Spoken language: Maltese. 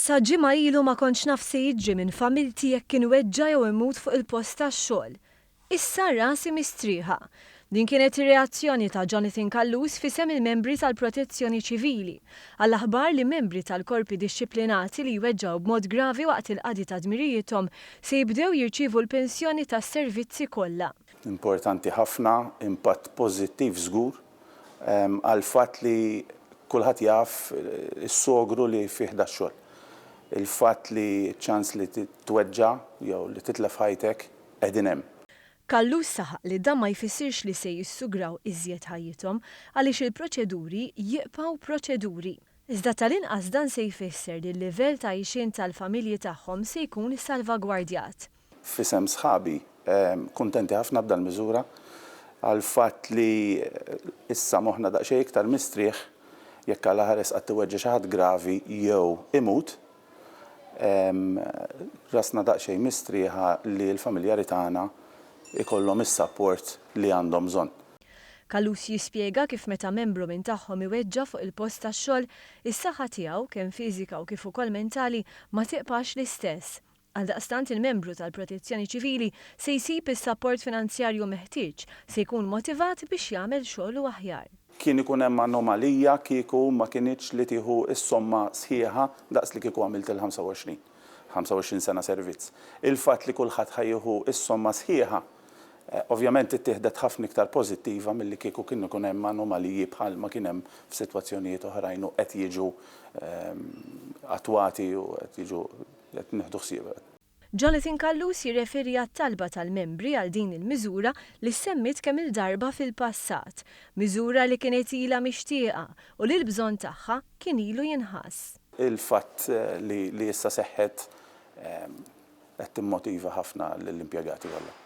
Sa ġimgħa ilu ma kontx naf se jiġri minn familti jekk inweġġa' jew immut fuq il-post tax-xogħol. Issa rasi mistrieħa. Din kienet ir-reazzjoni ta' Jonathan Callus f'isem il-membri tal-Protezzjoni Ċivili għall-aħbar li membri tal-korpi dixxiplinati li jweġġgħu b'mod gravi waqt il-qadi ta' dmirijiethom se jibdew jirċievu l-pensjoni tas-servizzi kollha. Importanti ħafna, impatt pożittiv żgur għall-fatt li kulħadd jaf is-sogru li fih dax-xogħol. Il-fatt li ċ-ċans li tweġġa' jew li titlef ħajtek qegħdin hemm. Callus saħaq li dan ma jfissirx li se jissugraw iżjed ħajjithom għaliex il-proċeduri jibqgħu proċeduri. Iżda tal-inqas dan se jfisser li l-livell ta' għixien tal-familji tagħhom se jkun salvagwardjat. F'isem sħabi, kuntenti ħafna b'dal-miżura għall-fatt li issa moħħna daqsxejn iktar mistrieħ jekk Alla ħares qatt iweġġa' xi ħadd gravi jew imut, rasna daqsxejn mistrieħa li l-familjari tagħna jkollhom is-sapport li għandhom bżonn. Callus jispjega kif meta membru minn tagħhom iweġġa' fuq il-post tax-xogħol, is-saħħa tiegħu, kemm fiżika u kif ukoll mentali, ma tiqpax l-istess. Għaldaqstant il-membru tal-Protezzjoni Ċivili se jsib is-sapport finanzjarju meħtieġ, se jkun motivat biex jagħmel xogħlu aħjar. Kien ikun hemm anomalija kieku ma kinitx li tieħu s-somma sħiħa daqs li kieku għamilt il-25, 25 sena servizz. Il-fatt li kulħadd ħa jieħu s-somma sħiħa, ovvjament ittieħdet ħafna iktar pożittiva milli kieku kien ikun hemm anomaliji bħal ma kien hemm f'sitwazzjonijiet oħrajn u qed jiġu attwati u qed jiġu Qed nieħdu ħsiebha. Jonathan Callus jirreferi għat-talba tal-membri għal din il-miżura li ssemmiet kemm-il darba fil-passat, miżura li kienet ilha mixtieqa u li l-bżonn tagħha kien ilu jinħass. Il-fatt li issa seħħet qed timmotiva ħafna lill-impjegati kollha.